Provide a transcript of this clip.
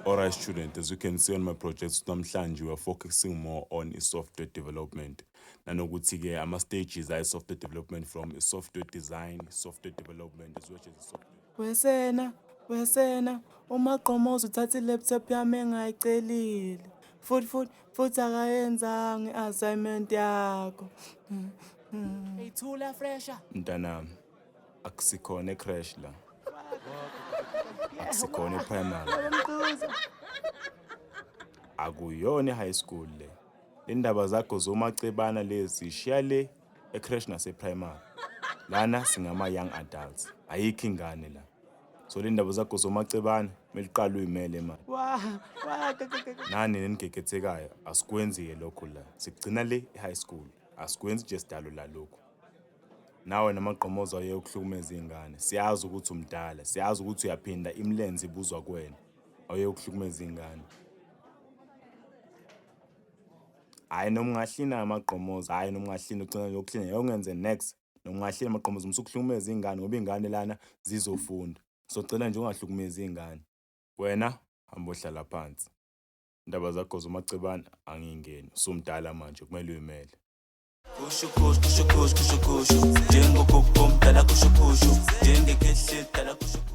Alright student, as you can see on my project namhlanje we are focusing more on software development. Nanokuthi-ke ama-stages ayi-software development from software design, software development as well as software. Wesena, wesena, uMagqomoza uthatha i-laptop yami engayicelile. Futhi futhi futhi akayenzanga i-assignment yakho. Eyithula fresha. Mntanami, akusikhona e-creche la. Akusikhona e-primary. Akuyona i-high school le. Le ndaba zakho zomacebana lezi shiya le e-creche nase-primary. Lana singama-young adults. Ayikho ingane la. So le ndaba zakho zomacebana kumele uqale uyimele manje. Wa, wa, k- k- k- Nani nenigegethekayo asikwenzi-ke lokho la. Sigcina le e-high school. Asikwenzi nje sidalo la lokhu. Nawe namagqomoza aye ukuhlukumeza iy'ngane. Siyazi ukuthi umdala, siyazi ukuthi uyaphinda imilenze ibuzwa kuwena. Awuye ukuhlukumeza iy'ngane. Hhayi noma ungahlina amagqomoza, hhayi noma ungahlina ugcina nokuhlina ngeke ungenze next. Noma ungahlina amagqomoza musukuhlukumeza iy'ngane ngoba iy'ngane lana zizofunda. So cela nje ungahlukumezi iy'ngane. Wena hamba ohlala phansi. Indaba zakho zomacebana angiyingeni. Usumdala manje kumele uyimele. Kusho kusho kusho kusho kusho kusho njengogogo omdala kusho kusho njengekhehle dala kusho kusho.